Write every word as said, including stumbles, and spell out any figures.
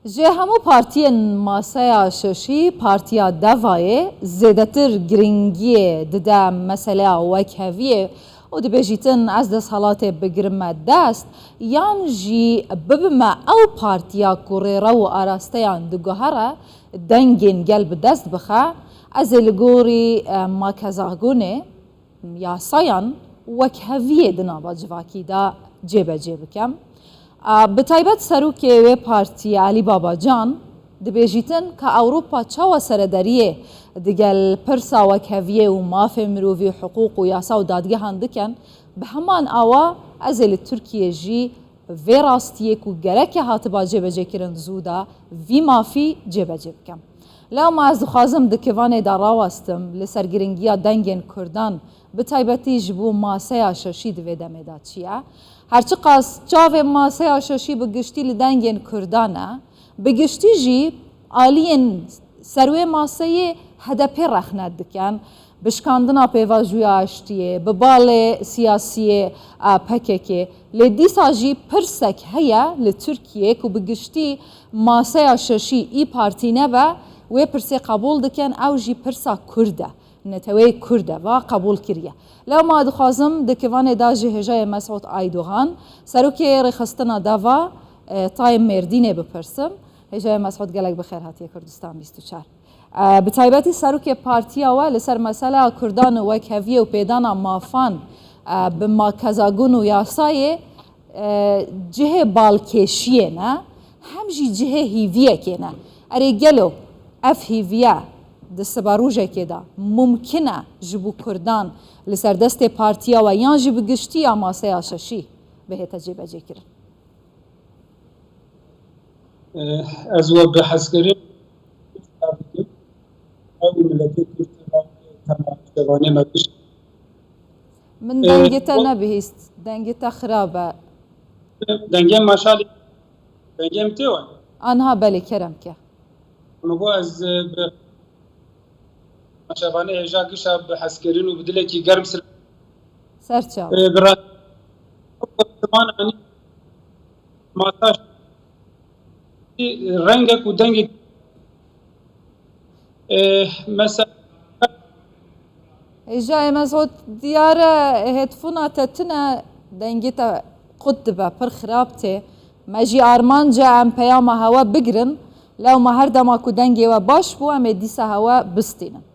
Ji hemû partiyên maseya şeşî, Partiya Devayê zêdetir giringiyê dide meseleya wekheviyê û dibêjîtin, ez desthilatê bigirime dest, yan jî bibime ew partiya ku rêrew û arasteyan diguhere, dengên gel bi dest bixe, ez ê li gorî, e, makezagonê, yasayan wekheviyê di nava civakî de cêbecê bikim. A, bi taybet serokê wê partiyê Alî Babacan dibêjîtin ka Ewropa çawa serederiyê digel pirsa wekheviyê û mafê mirovî û hiqûq û yasa û dadgehan dikin, bi heman awa ez ê li Tirkiyê jî vê rastiyê ku gereke hatiba cêbecêkirin zû de vî mafî cêbecê bikim. Lewma ez dixwazim di kivanê de rawestim li ser giringiya dengên Kurdan, bi taybetî ji bo maseya şeşî di vê demê de çi ye. Her çiqas çavê maseya şeşî bi giştî li dengên Kurdan e, bi giştî jî aliyên ser wê maseyê H D P rexne dikin, bi şikandina pêvajoya aştiyê, bi balê siyasiyê a P K K. Lê dîsa jî pirsek heye li Tirkiyê ku bi giştî maseya şeşî İYİ Partî nebe, wê pirsê qebûl dikin, ew jî pirsa Kurd e. Neteweyê Kurd e, va qebûl kiriye. Lewma dixwazim di kivanê de ji hêjayê Mesûd Aydogan, serokê Rêxistina Deva, e, Tayê Mêrdînê bipirsim. Hêjayê Mesûd, gelek bi xêr hatiye Kurdistan bîst û çar. E, bi taybetî serokê partiya we li ser mesela Kurdan û wekheviyê û pêdana mafan, e, bi makezagon û yasayê, e, cihê balkêşiyê ne, hem jî cihê hîviyekê ne. Erê gelo ev hîviye di siberojekê de mumkin e ji bo Kurdan li ser destê partiya we yan jî bi giştî ya maseya şeşî bihête cêbecêkirin? Eh, ez we bi hezkirin ew miletê Kurd temaşevanê me giş. Min Eh, dengê te nebihîst. Dengê te xirab e. Dengê maşalî. Dengê min tê we? Anha belê, kerem ke. Min got ez, eh, bi Şevanê hêja gişa bi hezkirin û bi dilekî germ sir. Ser çav. Ê, bi rast ziman anî masaj rengek û dengek, ê, mesela Hêjayê Mesûd, diyar e hêdfona te tune, dengê te qut dibe, pir xirab tê. Me jî armanc e em peyama hewe bigirin, lewma her dema ku dengê we baş bû, em ê dîsa hewe bistînin.